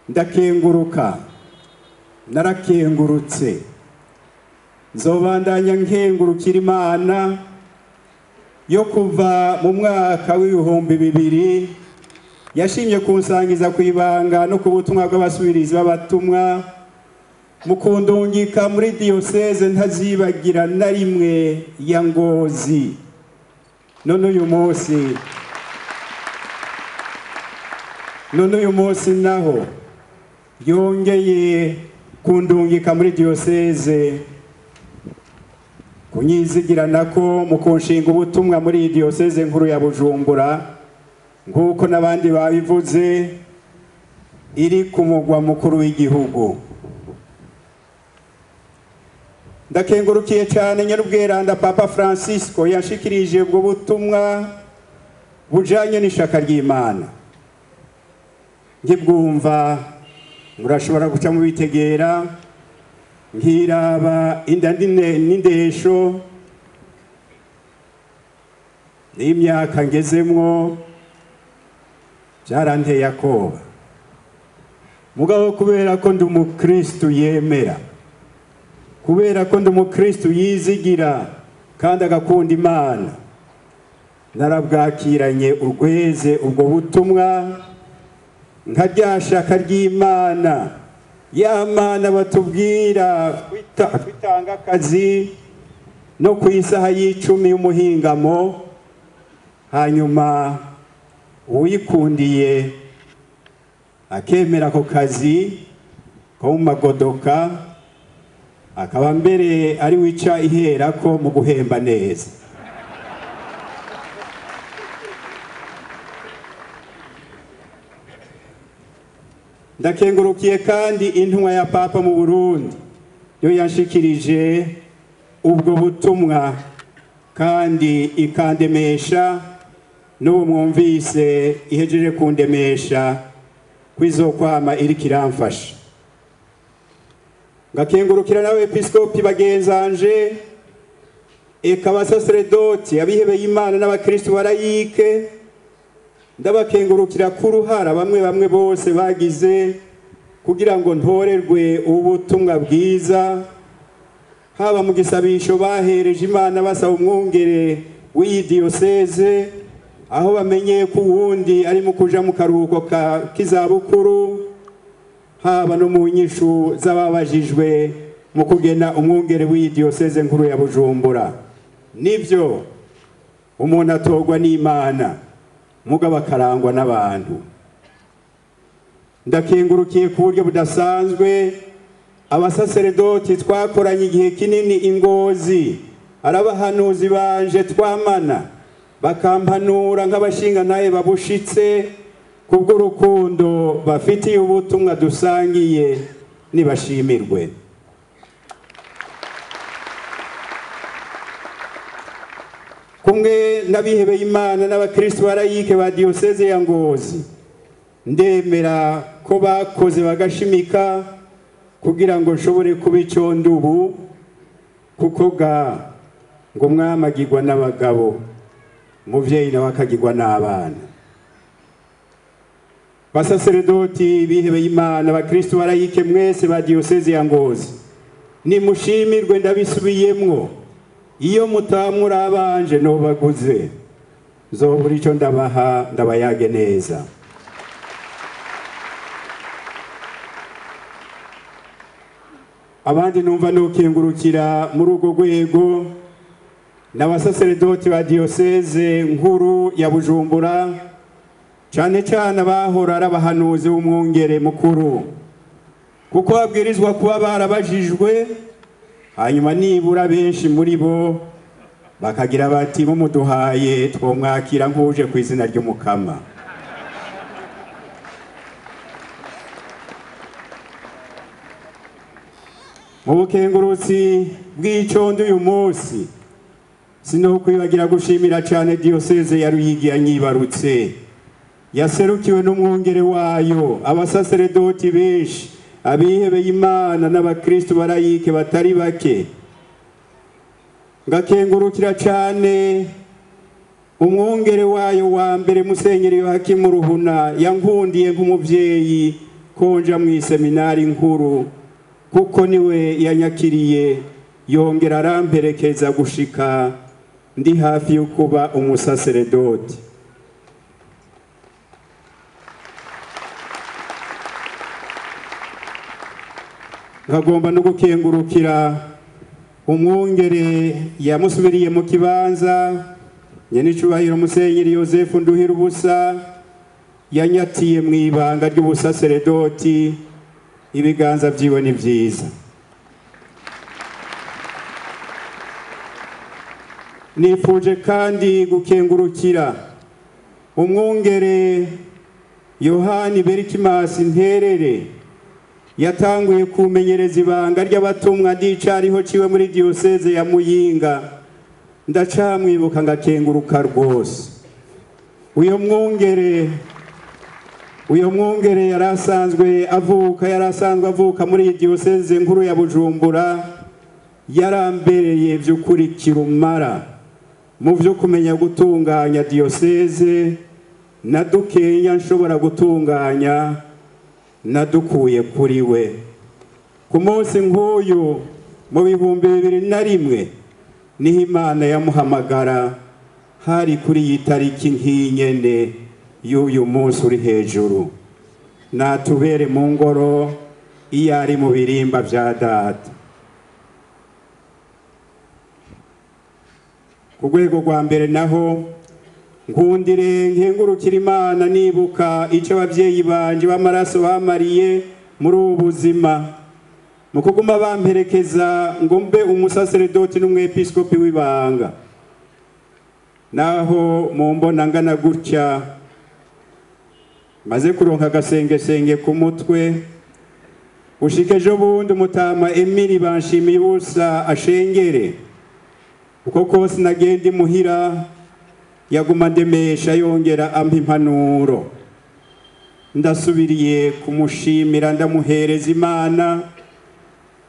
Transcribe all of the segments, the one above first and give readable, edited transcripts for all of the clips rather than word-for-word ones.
Ndakenguruka, narakengurutse, nzobandanya nkengurukira Imana yo kuva mu mwaka w'2000 yashimye kunsangiza kwibanga no ku butumwa bw'abasubirizi b'abatumwa mu kundungika muri diyoseze ntazibagira na rimwe ya Ngozi. None uyu munsi naho yongeye kundungika muri diyoseze kunyizigira nako mu kunshinga ubutumwa muri diyoseze nkuru ya Bujumbura, nk'uko n'abandi babivuze, iri ku mugwa mukuru w'igihugu. Ndakengurukiye cyane Nyarubweranda Papa Francisco yashikirije ubwo butumwa bujanye n'ishaka ry'Imana. Nkibwumva murashobora guca mubitegera, nkiraba inda n'indesho n'imyaka ngezemwo, byaranteye akoba. Mugabo kubera ko ndi umukristu yemera, kubera ko ndi umukristu yizigira kandi agakunda Imana, narabwakiranye urweze ubwo butumwa nka rya shaka ry'Imana, ya Mana batubwira kwitanga akazi no ku isaha y'icumi y'umuhingamo, hanyuma uyikundiye akemera ako kazi ko mu magodoka, akaba mbere ari wica iherako mu guhemba neza. Ndakengurukiye kandi intumwa ya Papa mu Burundi yo yanshikirije ubwo butumwa kandi ikandemesha, n'ubu mwumvise ihejeje kundemesha kwizokwama iri kiramfasha. Ngakengurukira n'abepiskopi bagenzanje, eka abasaseredoti, abihebeye Imana n'abakristu barayike, ndabakengurukira kuruhara bamwe bamwe bose bagize kugira ngo ntorerwe ubutumwa bwiza, haba mu gisabisho bahereje Imana basaba umwungere w'iyi diyoseze, aho bamenye ko uwundi ari mu kuja mu karuhuko k'izabukuru, haba no mu nyishu z'ababajijwe mu kugena umwungere w'iyi diyoseze nkuru ya Bujumbura. Nibyo, umuntu atorwa n'Imana, mugabo akarangwa n'abantu. Ndakengurukiye ku buryo budasanzwe abasaseredoti twakoranye igihe kinini i Ngozi, arabahanuzi banje twamana bakampanura nk'abashinga naye babushitse kubw'urukundo bafitiye ubutumwa dusangiye, nibashimirwe. Kumwe n'abihebeye Imana n'abakristu barayike ba diyoseze ya Ngozi, ndemera ko bakoze bagashimika kugira ngo nshobore kuba ico ndubu, kuko ga ngo mwamagirwa n'abagabo, umuvyeyi nawe akagirwa n'abana. Basaseredoti bihebeye Imana, abakristu barayike mwese ba diyoseze ya Ngozi, nimushimirwe, ndabisubiyemwo, iyo mutamura abanje nobaguze, nzobura ico ndabaha ndabayage neza. Abandi numva nokengurukira muri urwo rwego n'abasaseredoti ba diyoseze nkuru ya Bujumbura, cane cane abahora ari abahanuzi b'umwungere mukuru, kuko babwirizwa kuba barabajijwe, hanyuma nibura benshi muri bo bakagira bati mumuduhaye twomwakira nk'uje ku izina ry'Umukama. Mu bukengurutsi bw'icondo uyu munsi sinokwibagira gushimira cane diyoseze ya Ruyigi yanyibarutse, yaserukiwe n'umwungere wayo, abasaseredoti benshi, abihebeye Imana n'abakristu barayike batari bake. Ngakengurukira cane umwungere wayo wa mbere Musenyeri Yohakimu Ruhuna, yankundiye nk'umuvyeyi konja mu iseminari nkuru, kuko niwe yanyakiriye yongera aramperekeza gushika ndi hafi yo kuba umusaseredoti. Nkagomba no gukengurukira umwungere yamusubiriye mu kibanza, nyenicubahiro Musenyeri Yozefu Nduhirubusa, yanyatiye mu ibanga ry'ubusaseredoti. Ibiganza vyiwe ni vyiza. Nifuje kandi gukengurukira umwungere Yohani Berikimasi Nterere, yatanguye kumenyereza ibanga ry'abatumwa ndicariho ciwe muri diocese ya Muyinga. Ndacamwibuka ngakenguruka rwose. Uyo mwungere yarasanzwe avuka muri diocese nkuru ya Bujumbura, yarambereye vy'ukuri kirumara mu vyo kumenya gutunganya diocese, na dukenya nshobora gutunganya nadukuye kuri we. Ku munsi nk'uyu mu 2001 niho Imana yamuhamagara, hari kuri iyi tariki nk'inyene y'uyu munsi uri hejuru. Natubere mu ngoro iyo ari mu birimba vya data. Ku rwego rwa mbere naho nkundire nkengurukira Imana nibuka ico abavyeyi banje b'amaraso bamariye muri ubu buzima, mu kuguma bamperekeza ngo mbe umusaseredoti n'umwepiskopi w'ibanga. Naho mumbona ngana gutya, maze kuronka agasengesenge ku mutwe, gushika ejo bundi umutama Emili Banshimiye ubusa ashengere, uko kose nagenda imuhira yaguma ndemesha yongera ampa impanuro. Ndasubiriye kumushimira ndamuhereza Imana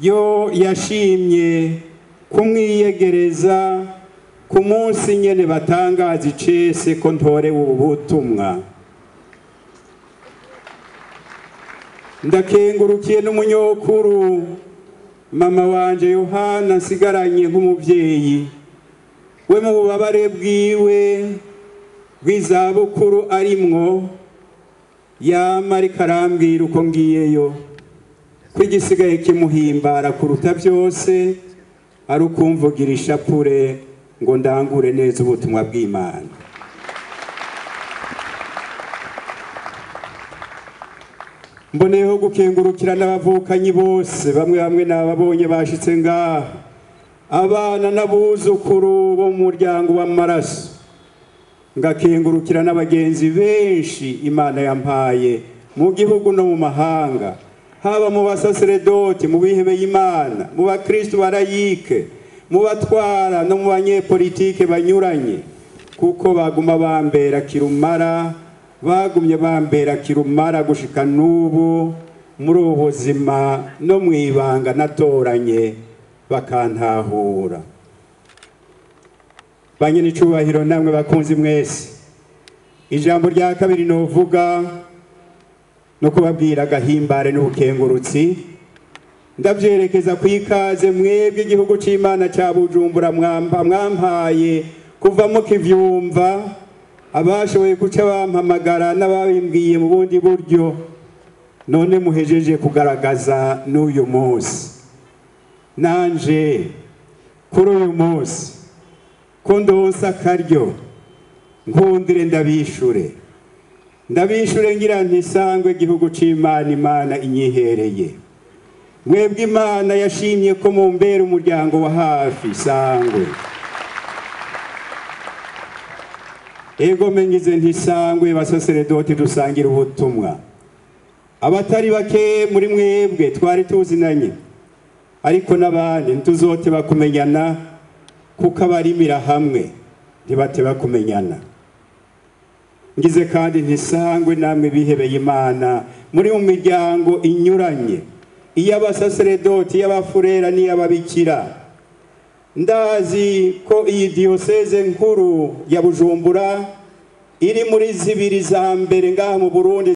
yo yashimye kumwiyegereza ku munsi nyene batangaza icese ko ntorewe ubu butumwa. Ndakengurukiye n'umunyokuru mama wanje Yohana nsigaranye nk'umuvyeyi we, mu bubabare bwiwe bw'izabukuru arimwo, yama ariko arambwira uko ngiyeyo, ko igisigaye kimuhimbara kuruta byose ari ukumvugira ishapure ngo ndangure neza ubutumwa bw'Imana. Mboneyeho gukengurukira n'abavukanyi bose, bamwe bamwe n'ababonye bashitse ngaha, abana n'abuzukuru bo mu muryango w'amaraso. Ngakengurukira n'abagenzi benshi Imana yampaye mu gihugu no mu mahanga, haba mu basaseredoti, mu bihebeye Imana, mu bakristo barayike, mu batwara no mu banyepolitike banyuranye, kuko baguma bambera kirumara, bagumye bambera kirumara gushika n'ubu muri ubu buzima no mu ibanga natoranye bakantahura. Banyenicubahiro namwe bakunzi mwese, ijambo rya kabiri novuga no kubabwira agahimbare n'ubukengurutsi, ndavyerekeza ku ikaze mwebwe igihugu c'Imana ca Bujumbura mwampaye kuva mukivyumva, abashoboye guca bampamagara n'ababimbwiye mu bundi buryo, none muhejeje kugaragaza n'uyu munsi. Nanje kuri uyu munsi ko ndonsa akaryo, nkundire ndabishure ngira ntisangwe igihugu c'Imana, Imana inyihereye. Mwebwe Imana yashimye ko mumbera umuryango wa hafi, sangwe. Ego mengize ntisangwe basaseredoti dusangira ubutumwa. Abatari bake muri mwebwe twari tuzinanye, ariko n'abandi ntituzote bakumenyana, kuko abarimira hamwe ntibate bakumenyana. Ngize kandi ntisangwe namwe bihebeye Imana muri mu miryango inyuranye, iy'abasaseredoti, iy'abafurera n'iy'ababikira. Ndazi ko iyi diocese nkuru ya Bujumbura iri muri zibiri za mbere ngaha mu Burundi.